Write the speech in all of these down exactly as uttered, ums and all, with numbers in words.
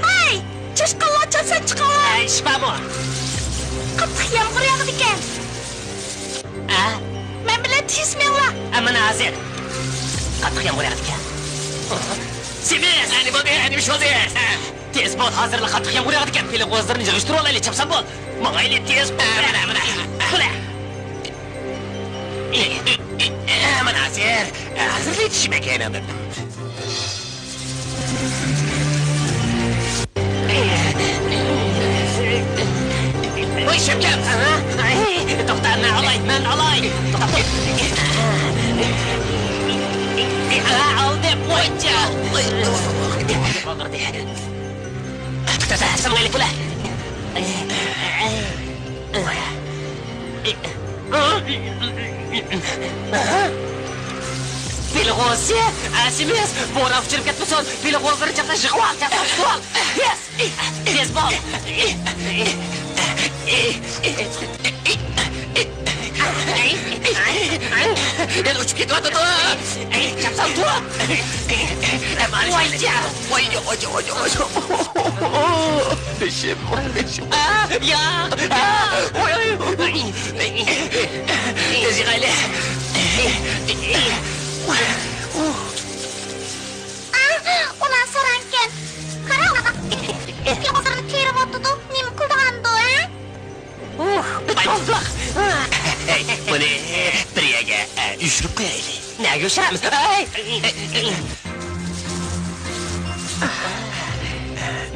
ھەي، چاشقانلارچۇ، سەن چىقىڭلار! ئە، ئىش بارمۇ؟ قاتتىق يامغۇر ياغىدىكەن. ئە؟ مەن بىلەن تېز مېڭىڭلار! ئە، مانا ھازىر. قاتتىق يامغۇر ياغىدىكەن. سېمىز! ئە، نېمە بولدى؟ ئە، نېمە ئىش بولدى؟ تېز بول، ھازىرلا قاتتىق يامغۇر ياغىدىكەن. پىلە غوزىلىرىنى يىغىشتۇرۇۋالايلى، چاپسان بول. ماڭايلى، تېز بول. ئە، مانا، مانا. بولە. ئە، مانا ھازىر. ئە، ھازىرلا يېتىشىمەن كەينىڭدىن. ۋاي، شەپكەم! توختا، مەن ئالاي، مەن ئالاي! توختا! ئالدىم، ۋايجان! توختا، توختا، توختا، توختا. پىلغوزى، ئەسىمىز، بوران ئۇچۇرۇپ كەتمىسۇن. پىلغوزلىرى چاقتا يىغىۋال، چاقتا يىغىۋال. تېز، تېز بول. يەنە ئۇچۇپ كېتىۋاتىدۇ. چاپسان تۇت. ۋايجان. ۋاي، ۋاي، ۋاي، ۋاي. بېشىم، بېشىم. ئا، ياق. ئا، ۋاي، ۋاي. تېز يىغايلى. ئا، ئۇلار ساراڭكەن. قارا، ئۇلار. ئىككى قوزىرىنى تېرىۋاتىدۇ. نېمە قىلىدىغاندۇ، ھە؟ ئۇھ، بىر توزلۇق. بۇنى بىر يەرگە، ئە، يوشۇرۇپ قويايلى. نەگە يوشۇرىمىز؟ ئەي!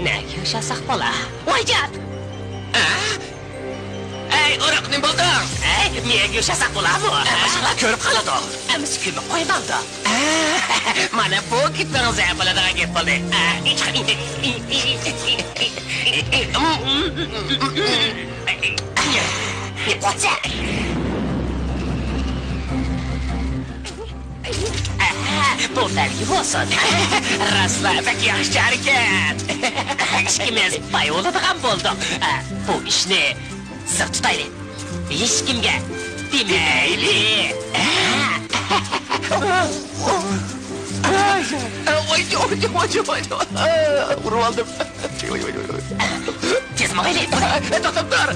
نەگە يوشۇرساق بولا؟ ۋايجان! ئە؟ ئەي، ئورۇق، نېمە بولدۇڭ؟ ئەي، نەگە يوشۇرساق بولامۇ؟ ئە، باشقىلار كۆرۈپ قالىدۇ. ئەمىسە كۆمۈپ قويمامدۇ؟ ئە، مانا بۇ گېپىڭىز ھە بولىدىغان گەپ بولدى. ئە، ئەھە، بۇ بەلگە بولسۇن. راستلا بەك ياخشى ھەرىكەت. ئىككىمىز باي بولىدىغان بولدۇق. بۇ ئىشنى سىر تۇتايلى. ھېچكىمگە دېمەيلى. ۋاي، ۋاي، ۋاي، ۋاي، ۋاي. ئۇرۇۋالدىم. ۋاي، ۋاي، ۋاي، ۋاي. تېز ماڭايلى. توختاپ تۇر.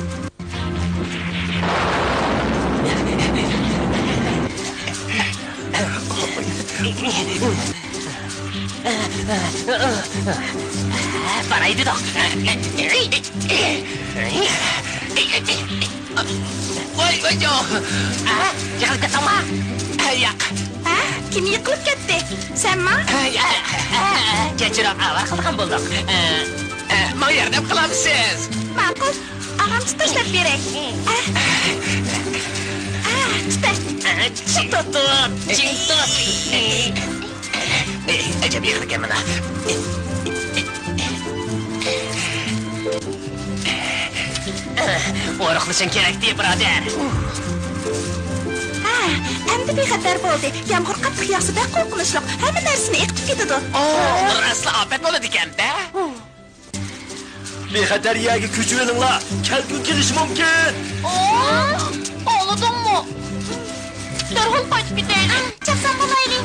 باراي دېدۇق. ۋاي، ۋاي، يوق. ئە، يىقىلىپ كەتتىڭما؟ ئە، ياق. ھە؟ كىم يىقىلىپ كەتتى؟ سەنما؟ ئە، ئە، ئە. چىراغ ئاۋارە قىلىدىغان بولدۇق. ئە، ئە، ماڭا ياردەم قىلامسىز؟ ماقۇل. ئاغام تۇتاشلاپ بېرەي. ئە. ئە، تۇتاش. ئە، جىڭ تۇت. جىڭ تۇت. ئەجەب ئېغىركەن مانا. ئورۇقلىشىڭ كېرەكتى، بۇرادەر. ھە، ئەمدى بىخەتەر بولدى. يامغۇر قاتتىق ياغسا بەك قورقۇنچلۇق. ھەممە نەرسىنى ئېقىتىپ كېتىدۇ. ئۇ ئەسلى ئاپەت بولىدىكەن-دە. بىخەتەر يەرگە كۆچۈۋېلىڭلار، كەلكۈن كېلىشى مۇمكىن. ئاڭلىدىڭمۇ؟ دەرھال قايتىپ كېتەيلى. چاپسان بولايلى.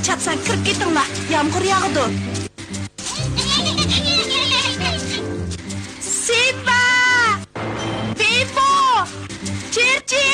چاپسان كىرىپ كېتىڭلار، يامغۇر ياغىدۇ. سىمبا! بىمبو! چىرچى!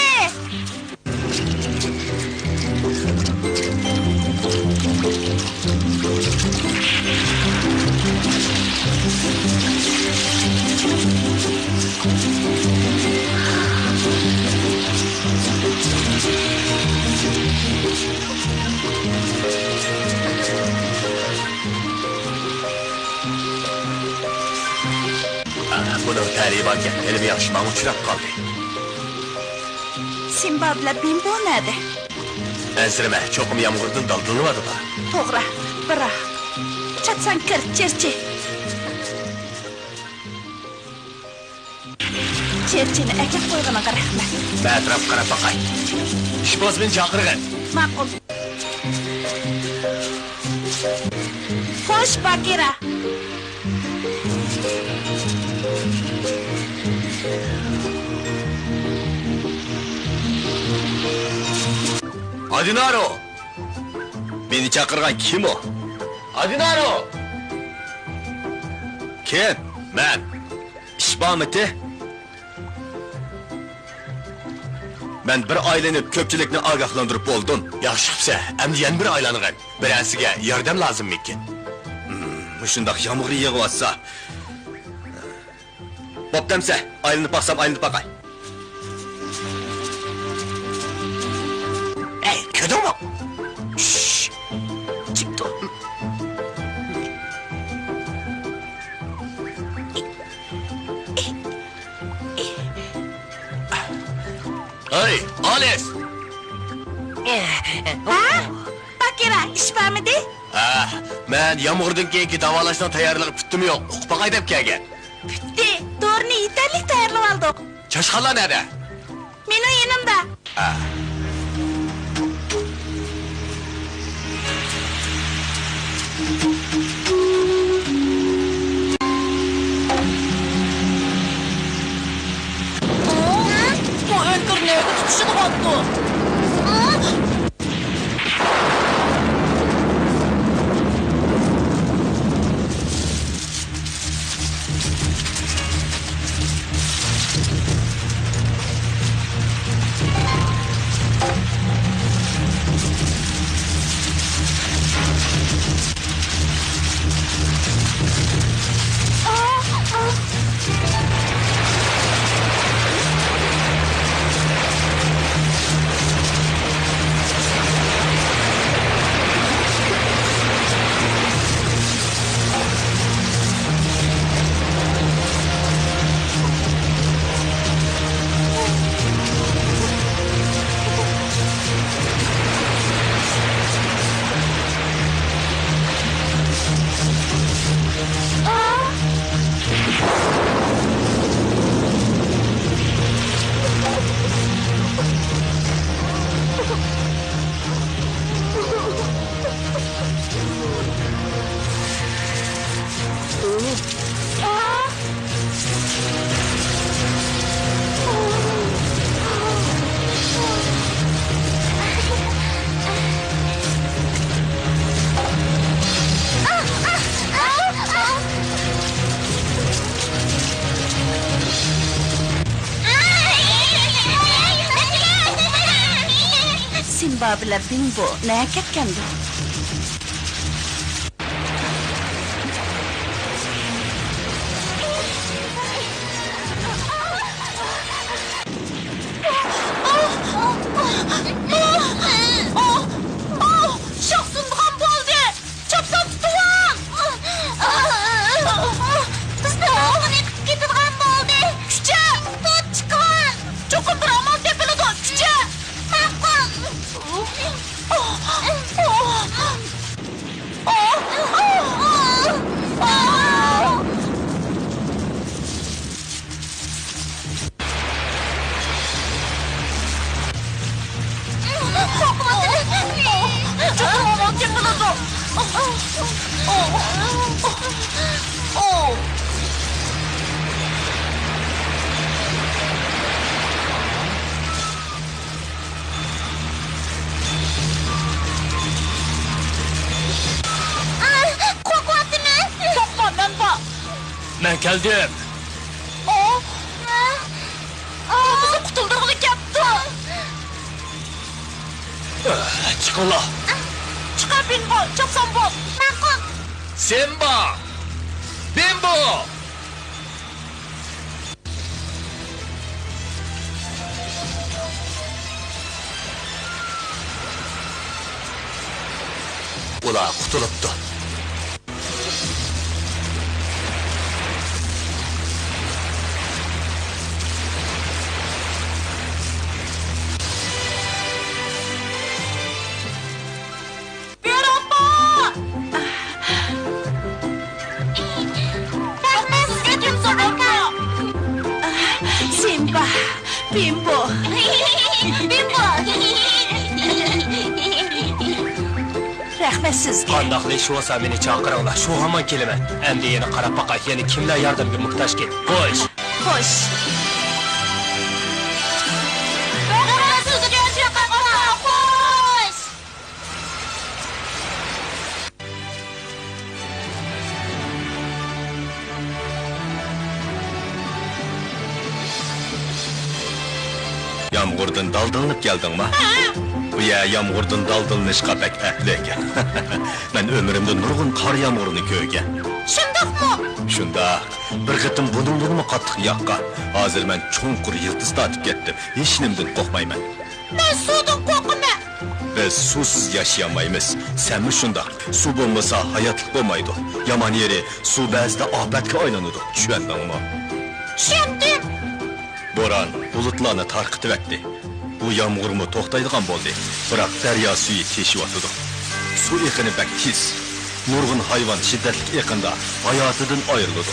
بۇنىڭ تەلىيى باركەن، ھېلىمۇ ياخشى ماڭا ئۇچراپ قالدى. سىمبا بىلەن بىمبو نەدە؟ ئەنسىرىمە، چوقۇم يامغۇردىن دالدىلىنىۋاتىدۇ. توغرا، بىراق. چاپسان كىر، چىرچى. چىرچىنى ئەكەپ قويغىنىڭغا رەھمەت. مەن ئەتراپقا قاراپ باقاي. ئىشباز مېنى چاقىرغان. ماقۇل. خوش، باكىرا. ئادىنارو! مېنى چاقىرغان كىم ئۇ؟ ئادىنارو! كىم؟ مەن. ئىش بارمىتى؟ مەن بىر ئايلىنىپ كۆپچىلىكنى ئاگاھلاندۇرۇپ بولدۇم. ياخشى قىپسەن، ئەمدى يەنە بىر ئايلانغىن. بىرەرسىگە ياردەم لازىممىكىن؟ ھىم، مۇشۇنداق يامغۇر يېغىۋاتسا. بوپتەمسە، ئايلىنىپ باقسام، ئايلىنىپ باقاي. ئەي، كۆردۈڭمۇ؟ شش، جىم تۇر. ھەي، ئالىس! ھە؟ باكىرا، ئىش بارمىدى؟ ھە، مەن يامغۇردىن كېيىنكى داۋالاشنىڭ تەييارلىقى پۈتتىمۇ يوق، ئۇقۇپ باقاي دەپ كەلگەن. پۈتتى، دورىنى يېتەرلىك تەييارلىۋالدۇق. چاشقانلار نەدە؟ مېنىڭ يېنىمدا. ھە. بۇ ئۆڭكۈر نەگە تۇتىشىدىغاندۇ؟ بىلەن بىمبو نەگە كەتكەندۇ؟ شاخ سۇنىدىغان بولدى! چاپسان تۇتۇۋال! بىزنى ئالغىنى قىپ كېتىدىغان بولدى! كۈچە! تۇت چىقار! چوقۇم بىر ئامال تېپىلىدۇ! كۈچە! ماقۇل! قورقۇۋاتىمەن. قورقما، مەن بار. مەن كەلدىم. ئۇ، ئۇ بىزنى قۇتۇلدۇرغىلى كەپتۇ. چىقىڭلار. چىقار، بىمبو، چاپسان بول. ماقۇل. سىمبا! بىمبو! ئۇلار قۇتۇلۇپتۇ. بۆرە ئاپا! رەھمەت سىزگە، تۇمسۇق ئاكا! سىمبا! بىمبو! بىمبو! رەھمەت سىزگە! قانداقلا ئىش بولسا مېنى چاقىرىڭلار، شۇ ھامان كېلىمەن. ئەمدى يەنە قاراپ باقاي، يەنە كىملەر ياردەمگە موھتاجكىن؟ خوش! خوش! رەھمەت سىزگە، تۇمسۇق ئاكا! خوش! يامغۇردىن دالدىلىنىپ كەلدىڭما؟ بۇ يەر يامغۇردىن دالدىلىنىشقا بەك ئەپلىك. مەن ئۆمرۈمدە نۇرغۇن قار يامغۇرىنى كۆرگەن. شۇنداقمۇ؟ شۇنداق. بىر قېتىم بۇنىڭدىنمۇ قاتتىق ياغقان. ھازىر مەن چوڭقۇر يىلتىز تارتىپ كەتتىم. ھېچنېمىدىن قورقمايمەن. مەن سۇدىن قورقىمەن. بىز سۇسىز ياشىيالمايمىز. سەنمۇ شۇنداق. سۇ بولمىسا ھاياتلىق بولمايدۇ. يامان يېرى، سۇ بەزىدە ئاپەتكە ئايلىنىدۇ. چۈشەندىڭمۇ؟ چۈشەندىم. بوران بۇلۇتلارنى تارقىتىۋەتتى. بۇ يامغۇرمۇ توختايدىغان بولدى. بىراق دەريا سۈيى تېشىۋاتىدۇ. سۇ ئېقىنى بەك تېز. نۇرغۇن ھايۋان شىددەتلىك ئېقىندا ھاياتىدىن ئايرىلىدۇ.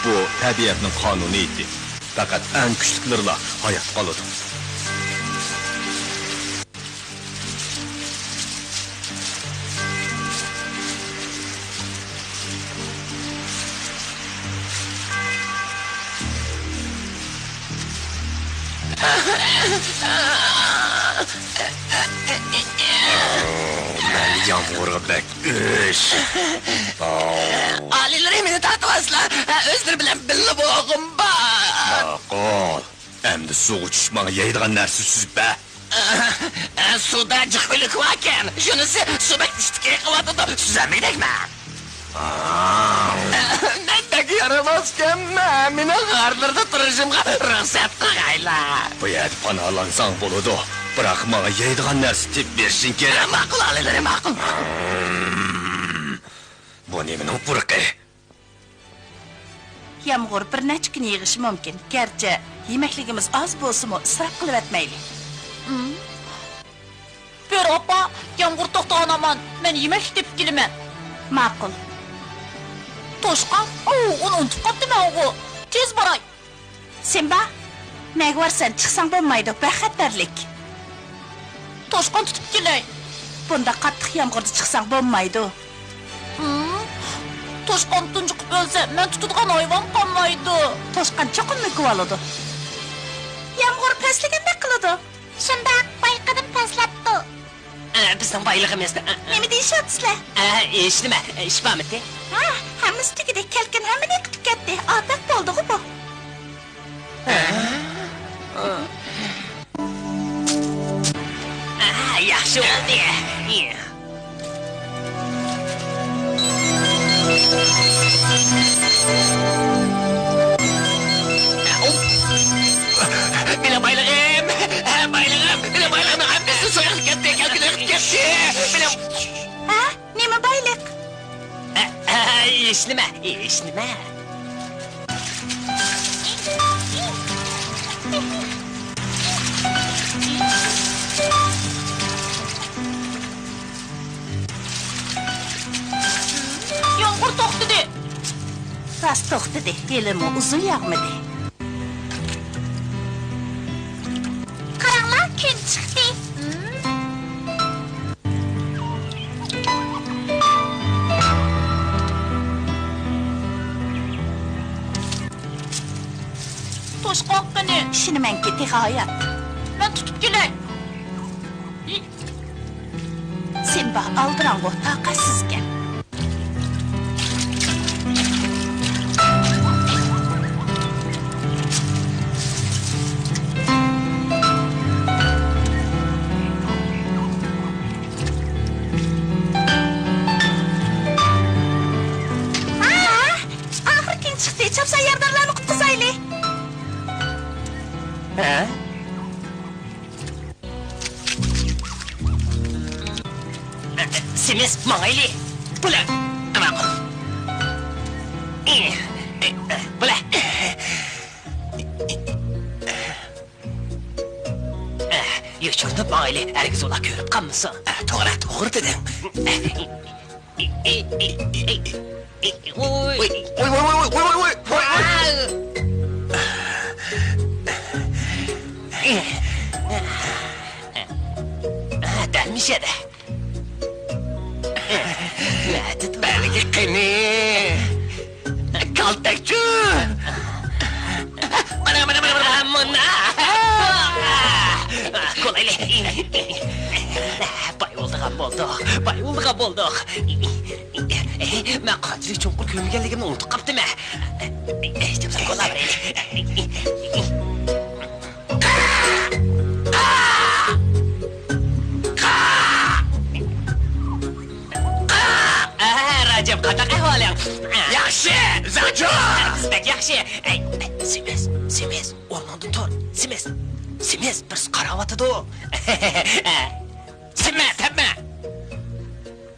بۇ تەبىئەتنىڭ قانۇنىيىتى. پەقەت ئەڭ كۈچلۈكلىرىلا ھايات قالىدۇ. مەن يامغۇرغا بەك ئۆچ. ئالىيلىرى مېنى تارتىۋالسىلا، ئۆزلىرى بىلەن بىللە بولغۇم بار. ماقۇل. ئەمدى سۇغا چۈشۈپ ماڭا يەيدىغان نەرسە سۈزۈپ بەر. سۇدا جىق ئۆلۈك باركەن. شۇنىسى سۇ بەك ئىچتىكى قىلىۋاتىدۇ. سۈزەلمەيدىكمەن. مەن بەك يارىماسكەنمەن. مېنىڭ غارلىرىدا تۇرۇشۇمغا رۇخسەت قىلغايلا. بۇ يەردە پاناھلانساڭ بولىدۇ. بىراق ماڭا يەيدىغان نەرسە تېپىپ بېرىشىڭ كېرەك. ماقۇل، ئالىيلىرى، ماقۇل. بۇ نېمىنىڭ پۇرىقى؟ يامغۇر بىر نەچچە كۈن يېغىشى مۇمكىن، گەرچە يېمەكلىكىمىز ئاز بولسىمۇ، ئىسراپ قىلىۋەتمەيلى. بۆرە ئاپا، يامغۇر توختىغان ھامان مەن يېمەكلىك تېپىپ كېلىمەن. ماقۇل. توشقان؟ ئوۋ، ئۇنى ئۇنتۇپ قاپتىمەنغۇ. تېز باراي. سىمبا، نەگە بارىسەن؟ چىقساڭ بولمايدۇ، بەك خەتەرلىك. توشقان تۇتۇپ كېلەي. بۇنداق قاتتىق يامغۇردا چىقساڭ بولمايدۇ. ھىم؟ توشقان تۇنجۇقۇپ ئۆلسە، مەن تۇتىدىغان ھايۋان قالمايدۇ. توشقان چوقۇم مۆكۈۋالىدۇ. يامغۇر پەسلىگەندەك قىلىدۇ. شۇنداق، بايقىدىم پەسلەپتۇ. ئە، بىزنىڭ بايلىقىمىز. ئە، ئە. نېمە دېيىشىۋاتىسىلەر؟ ئە، ھېچنېمە، ئىش بارمىتى؟ ھە، ھەممىسى تۈگىدى. كەلكۈن ھەممىنى يىقىتىپ كەتتى. ئاپەت بولدىغۇ بۇ. ئە، ئە، ياخشى. شۇ بولدى. مېنىڭ بايلىقىم، بايلىقىم، مېنىڭ بايلىقىمنىڭ ھەممىسى سۇ ئېقىپ كەتتى، كەلكۈن ئېقىپ كەتتى. مېنىڭ ھە؟ نېمە بايلىق؟ ئە، ئە، ھېچنېمە، ھېچنېمە. يامغۇر توختىدى. راست توختىدى، ھېلىمۇ ئۇزۇن ياغمىدى. قاراڭلار، كۈن چىقتى. توشقان قېنى؟ ئىشىنىمەنكى، تېخى ھايات. مەن تۇتۇپ كېلەي. سىمبا ئالدىراڭغۇ، تاقەتسىزكەن. ئاھ، ئاخىرى كۈن چىقتى. چاپسان يارىدارلارنى قۇتقۇزايلى. ھە؟ سېمىز، ماڭايلى. بۇلە. ماقۇل. بۇلە. يوشۇرۇنۇپ ماڭايلى، ھەرگىز ئۇلار كۆرۈپ قالمىسۇن. توغرا، توغرا دېدىڭ. ۋوي، ۋوي، ۋوي. دەل مۇشۇ يەردە. بەلگە قېنى. كالتەكچى. مانا، مانا، مانا، مانا. كولايلى. باي بولىدىغان بولدۇق، باي بولىدىغان بولدۇق. مەن قانچىلىك چوڭقۇر كۆمۈلگەنلىكىمنى ئۇنتۇپ قاپتىمەن. چاپسان كولاۋېرەيلى. ئاھ، راجىم، قانداق ئەھۋالىڭ؟ ياخشى، زاجۇ! بەك ياخشى. ئەي، سېمىز، سېمىز، ئورنۇڭدىن تۇر. سېمىز، سېمىز، بىرسى قاراۋاتىدۇ. تەپمە، تەپمە.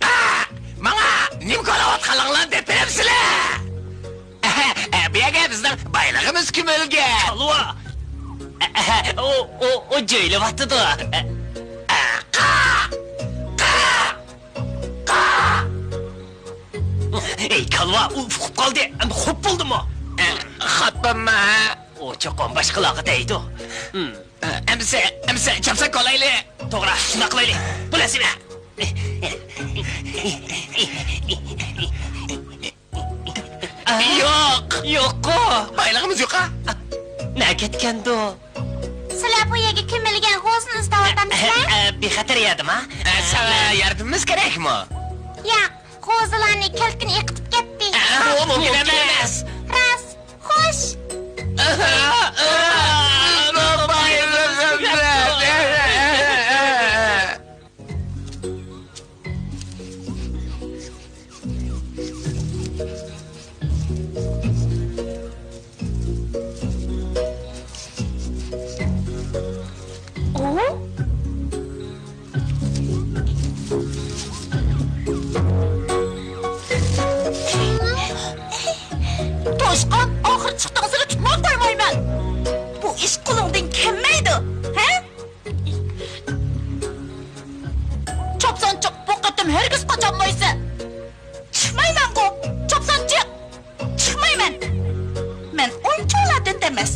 ئاھ، ماڭا نېمە كولاۋاتقانلىقىڭلارنى دەپ بېرەمسىلەر؟ ئەھە، ئە، بۇ يەرگە بىزنىڭ بايلىقىمىز كۆمۈلگەن. كالۋا! ئەھە، ئۇ، ئۇ، ئۇ جۆيلۈۋاتىدۇ. ئە، قا! قا! قا! ئەي، كالۋا، ئۇ ئۇقۇپ قالدى. ئەمدى خوپ بولدىمۇ؟ ئە، خوپ بولما. ئۇ چوقۇم باشقىلارغا دەيدۇ. ھىم. ئە، ئەمسە، ئەمسە چاپسان كولايلى. توغرا، شۇنداق قىلايلى. بۇ نەرسىمە. يوق. يوققۇ. بايلىقىمىز يوقا. نە كەتكەندۇ؟ سىلەر بۇ يەرگە كۆمۈلگەن غوزىنى ئىزدەۋاتامسىلەر؟ ئە، بىخەتەر يەردىما؟ ئە، ساڭا ياردىمىمىز كېرەكمۇ؟ ياق، غوزىلارنى كەلكۈن ئېقىتىپ كەتتى. ئە، بۇ مۇمكىن ئەمەس. راست، خوش. توشقان، ئاخىرى چىقتىڭ، سېنى تۇتماي قويمايمەن. بۇ ئىش قولۇڭدىن كەلمەيدۇ، ھە؟ چاپسان چىق، بۇ قېتىم ھەرگىز قاچالمايسەن. چىقمايمەنغۇ، چاپسان چىق. چىقمايمەن. مەن ئۇنچىۋالا دۆت ئەمەس.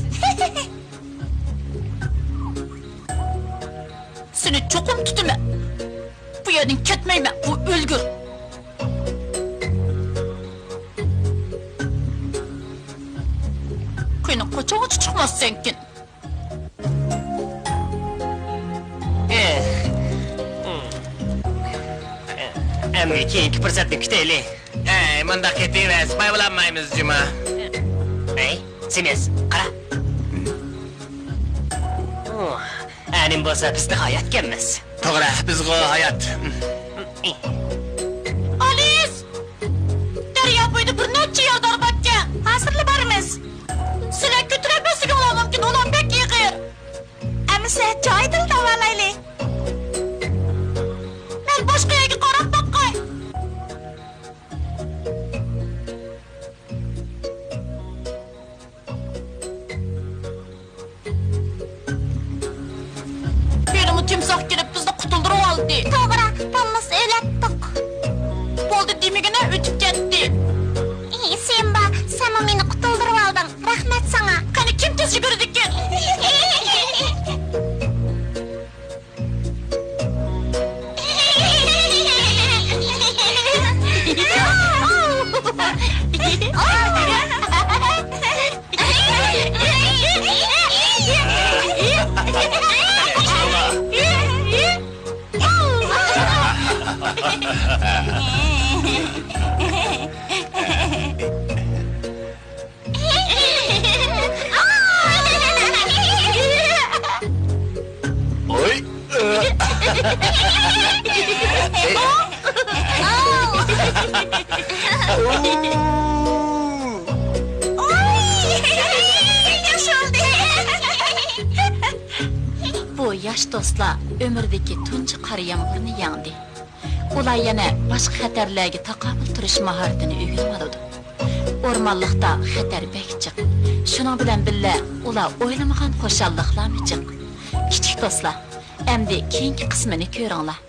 سېنى چوقۇم تۇتىمەن. بۇ يەردىن كەتمەيمەن، بۇ ئۆلگۈر. قېنى، قاچانغىچە چىقمايسەنكىن؟ ئەمدى كېيىنكى پۇرسەتنى كۈتەيلى. ئەي، مۇنداق كېتىۋەر، سىپايى بولالمايمىز جۇما. ئەي، سېمىز، قارا. ئۇ، ئەنىم بولسا بىز نىھايەتكەنمىز. توغرا، بىزغۇ ھايات. ئالىس! دەريا بويىدا بىر نەچچە يارىدار باركەن. ھازىرلا بارىمىز. سىلەر كۆتۈرەلمەسلىكىڭلار مۇمكىن، ئۇلار بەك ئېغىر. ئەمىسە جايىدىلا داۋالايلى. مەن باشقا يەرگە قاراپ باقاي. ھېلىمۇ تىمساھ كېلىپ بىزنى قۇتۇلدۇرۇۋالدى. توغرا، بالىلىسى ئۆلەتتۇق. بولدى دېمىگىنە ئۆتۈپ كەتتى. ئى، سىمبا، سەنمۇ مېنى قۇتۇلدۇرۇۋالدىڭ. رەھمەت ساڭا. قېنى كىم تېز يۈگۈرىدىكىن؟ ئوي. بۇ ياش دوستلار ئۆمرىدىكى تۇنجى قار يامغۇرنى يەڭدى. ئۇلار يەنە باشقا خەتەرلەرگە تاقابىل تۇرۇش ماھارىتىنى ئۆگىنىۋالىدۇ. ئورمانلىقتا خەتەر بەك جىق. شۇنىڭ بىلەن بىللە، ئۇلار ئويلىمىغان خۇشاللىقلارمۇ جىق. كىچىك دوستلار، ئەمدى كېيىنكى قىسمىنى كۆرۈڭلار.